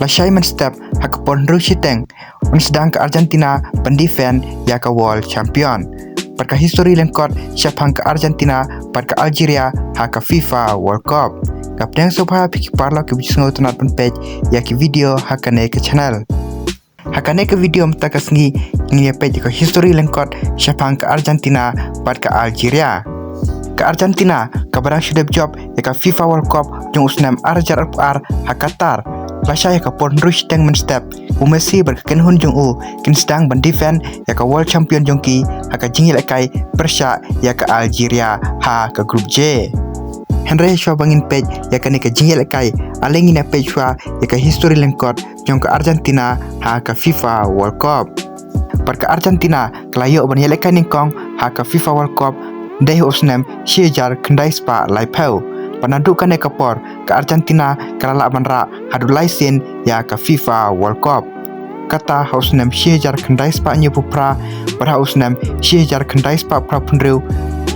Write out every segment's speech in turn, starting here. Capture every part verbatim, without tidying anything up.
Lashai mynstep ha ka por hynriew shiteng un sdang ka Argentina ban defend ïa ka world champion. Bad ka history lyngkot shaphang ka Argentina bad ka Algeria ha ka FIFA World Cup. Ka pdeng sngewbha phi ki paralok kiba ju sngewtynnat ban peit ïa ki video ha kane ka channel. Ha kane ka video mynta ka sngi ngin ïa peit ïa ka history lyngkot shaphang ka Argentina bad ka Algeria. Ka Argentina kaba dang shu dep jop ïa ka FIFA World Cup jong u snem ar hajar arphew ar ha Qatar. Lashai ha ka por hynriew shiteng mynstep u Messi bad ka kynhun jong u kin sdang ban defend ïa ka world champion jong ki ha ka jingïalehkai pyrshah ïa ka Algeria ha ka Group J. Hynrei shuwa ba ngin peit ïa kane ka jingïalehkai, ale ngin ïa peit shuwa ïa ka history lyngkot jong ka Argentina ha ka FIFA World Cup. Bad ka Argentina ka la ïoh ban ïalehkai nyngkong ha ka FIFA World Cup dei ha u snem shi hajar khyndai spah laiphew. Bad naduh kane ka por ka Argentina ka la lah ban rah haduh lai sien ïa ka FIFA World Cup. Kata ha u snem shi hajar khyndai spah hynñiewphew phra bad ha u snem shi hajar khyndai spah phraphew hynriew,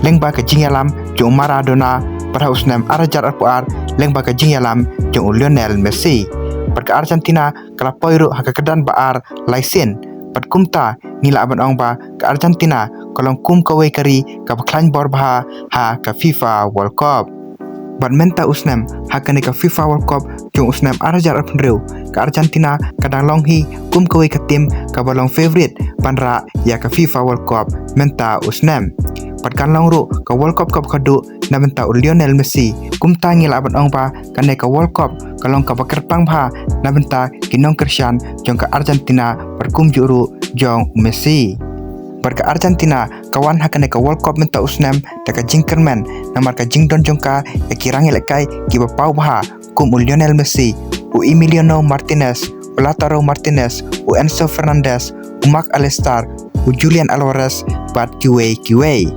lyngba ka jingïalam jong u Maradona, bad ha u snem ar hajar arphew ar lyngba ka jingïalam jong u Lionel Messi. Bad ka Argentina ka la poi ruh ha ka kyrdan ba ar lai sien. Bad kumta ngi lah ban ong ba ka Argentina ka long kum kawei ka ri kaba khlaiñ bor bha ha ka FIFA World Cup. Bad mynta u snem ha kane ka FIFA World Cup jong u snem ar hajar arphew hynriew, ka Argentina ka dang long hi kum kawei ka team kaba long favourite ban rah ïa ka FIFA World Cup mynta u snem. Bad kan long ruh ka World Cup kaba khadduh na bynta u Lionel Messi. Kumta ngi lah ban ong ba kane ka World Cup ka long kaba kyrpang bha na bynta ki nongkyrshan jong ka Argentina bad kumjuh ruh jong u Messi. Bad ka Argentina ka wan ha kane ka World Cup mynta u snem da ka jingkyrmen namar ka jingdon jong ka ïa ki rangïalehkai kiba paw bha kum u Lionel Messi, u Emiliano Martinez, u Lautaro Martinez, u Enzo Fernandez, u Mac Allister, u Julian Alvarez bad kiwei kiwei.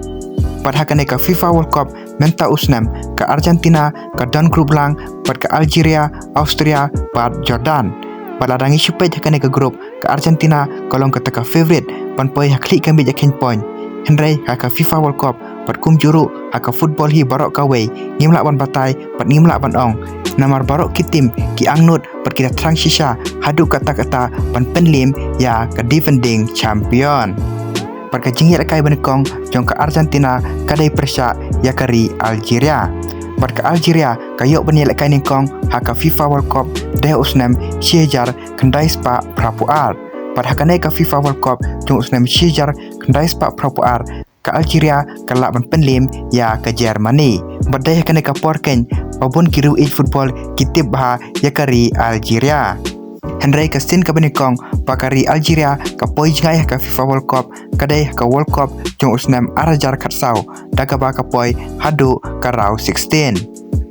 Bad ha kane ka FIFA World Cup mynta u snem ka Argentina ka don group lang bad ka Algeria, Austria bad Jordan. Bad lada ngi shu peit ha kane ka group ka Argentina ka long kata ka favourite ban poi ha khlieh ka miej ïa kheiñ point. Hynrei ha ka FIFA World Cup bad kumjuh ruh ha ka football hi baroh kawei, ngim lah ban batai bad ngim lah ban ong. Namar baroh ki team ki angnud bad ki da thrang shisha haduh katta katta ban pynliem ïa ka defending champion. Bad ka jingïalehkai ba nyngkong jong ka Argentina ka dei pyrshah ïa ka ri Algeria. Bad ka Algeria ka ïoh ban ïalehkai nyngkong ha ka FIFA World Cup dei ha u snem shi hajar khyndai spah phraphew ar. Bad ha kane ka FIFA World Cup jong u snem shi hajar khyndai spah phraphew ar, ka Algeria ka lah ban pynliem ïa ka Germany. Bad dei ha kane ka por keiñ ba bun ki riew ïeit football ki tip bha ïa ka ri Algeria. Hynrei ka sien kaba nyngkong ba ka ri Algeria ka poi jngai ha ka FIFA World Cup ka dei ha ka World Cup jong u snem ar hajar khatsaw, da kaba ka poi haduh ka round sixteen.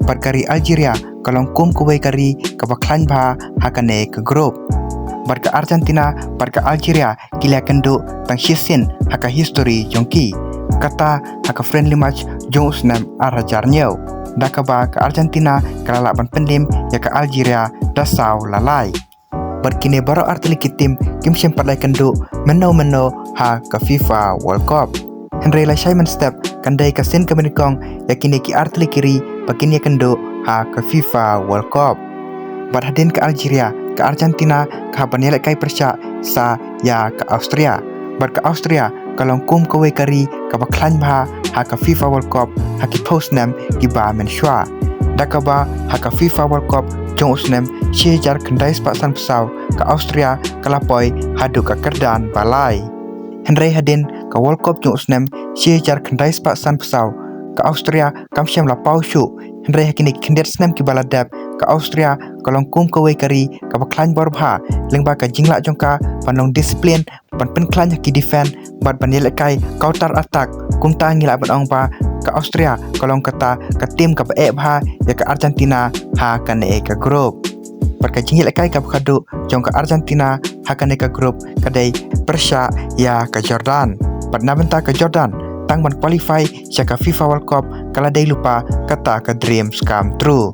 Bad ka ri Algeria ka long kum kawei ka ri kaba khlaiñ bha ha kane ka group. Bad ka Argentina bad ka Algeria ki la ïakynduh tang shisien ha ka history jong ki. Kata ha ka friendly match jong u snem ar hajar hynñiew, da kaba ka Argentina ka la lah ban pynliem ïa ka Algeria da saw la lai. Bad kine baroh artylli ki team kim shym pat la ïakynduh mynno mynno ha ka FIFA World Cup. Hynrei lashai mynstep kan dei ka sien kaba nyngkong ïa kine ki artylli ki ri ba kin ïakynduh ha ka FIFA World Cup. Bad hadien ka Algeria, ka Argentina ka hap ban ïalehkai pyrshah sa ïa ka Austria. Bad ka Austria ka long kum kawei ka ri kaba khlaiñ bha ha ka FIFA World Cup ha ki phew snem kiba mynshuwa. Da kaba ha ka FIFA World Cup jong u snem shi hajar khyndai spah sanphew saw ka Austria ka la poi haduh ka kyrdan ba lai. Hynrei hadien ka World Cup jong u snem shi hajar khyndai spah sanphew saw ka Austria kam shym la paw shuh. Hynrei ha kine ki khyndiat snem kiba la dep ka Austria ka long kum kawei ka ri kaba khlaiñ bor bha lyngba ka jinglah jong ka ban long discipline, ban pynkhlaiñ ha ki defend bad ban ïalehkai counter attack. Kumta ngi lah ban ong ba ka Austria ka long kata ka team kaba eh bha ïa ka Argentina ha kane ka group. Bad ka jingïalehkai kaba khadduh jong ka Argentina ha kane ka group ka dei pyrshah ïa ka Jordan. Bad na bynta ka Jordan tang ban qualify sha ka FIFA World Cup ka la dei lypa kata ka dreams come true.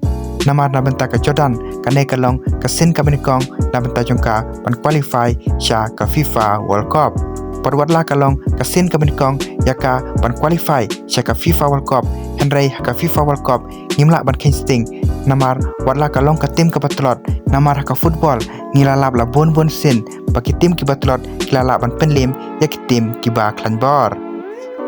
Namar na bynta ka Jordan kane ka long ka sien kaba nyngkong na bynta jong ka ban qualify sha ka FIFA World Cup. Bad wat la ka long ka sien kaba nyngkong ïa ka ban qualify sha ka FIFA World Cup, hynrei ha ka FIFA World Cup ngim lah ban kheiñ sting. Namar wat la ka long ka team kaba tlot, Namar ha ka football ngi la lap la bun bun sien ba ki tim kiba tlot ki la lap ban pynliem ïa ki tim kiba khlaiñ bor.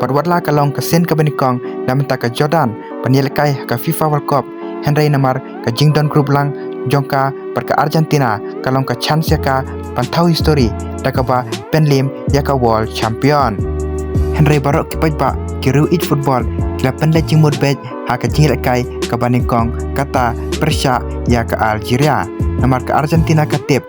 Bad wat la ka long ka sien kaba nyngkong na bynta ka Jordan ban ïalehkai ha ka FIFA World Cup, hynrei namar ka jingdon group lang jong ka bad ka Argentina ka long ka chance ïa ka ban thaw history da kaba pynliem ïa ka world champion. Hynrei baroh ki paidbah ki riew ïeit football ki la pynleit jingmut beit ha ka jingïalehkai kaba nyngkong kata pyrshah ïa ka Algeria. Namar ka Argentina ka tip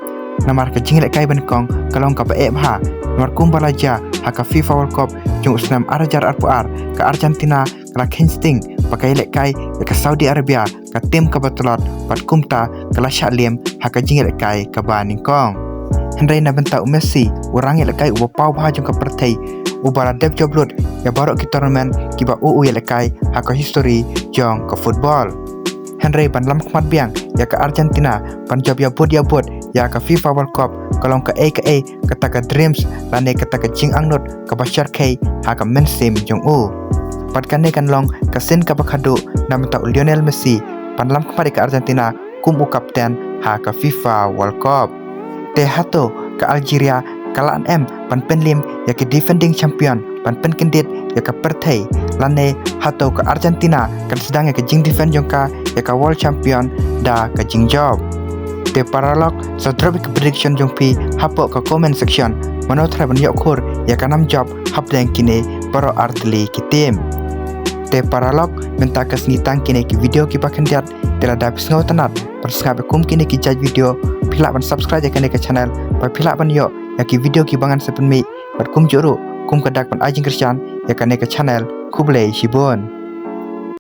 namar ka jingïalehkai ba nyngkong ka long kaba eh bha. Namar kumba la jia ha ka FIFA World Cup jong u snem ar hajar arphew ar, ka Argentina ka la kheiñ sting ba ka ïalehkai ïa ka Saudi Arabia, ka tim kaba tlot, bad kumta ka la shah liem ha ka jingïalehkai kaba nyngkong. Hynrei na bynta u Messi, u rangïalehkai uba paw bha jong ka pyrthei, uba la dep jop lut ïa baroh ki tournament kiba u u ïalehkai ha ka history jong ka football. Hynrei ban lamkhmat biang ïa ka Argentina ban jop ïabud ïabud ïa ka FIFA World Cup ka long kaei kaei kata ka dreams lane kata ka jingangnud kaba shyrkhei ha ka mynsiem jong u. Bad kane kan long ka sien kaba khadduh na bynta u Lionel Messi ban lamkhmat ïa ka Argentina kum u kapten ha ka FIFA World Cup. Te hato ka Algeria ka lah em ban pynliem ïa ki defending champion ban pynkyndit ïa ka pyrthei, lane hato ka Argentina kan sdang ïa ka jingdefend jong ka ïa ka world champion da ka jingjop? Te paralok, sa drop ïa ka prediction jong phi hapoh ka comment section. Mano trai ban ïoh khur ïa ka nam jop hapdeng kine baroh artylli ki tim? Te paralok, mynta ka sngi tang kine ki video kiba khyndiat. Te lada phi sngewtynnat ban sngap ïa kum kine ki jait video, phi lah ban subscribe ïa kane ka channel bad phi lah ban ïoh ïa ki video kiba ngan sa pynmih bad kumjuh ruh kum ka dak ban ai jingkyrshan ïa kane ka channel. Khublei shibun.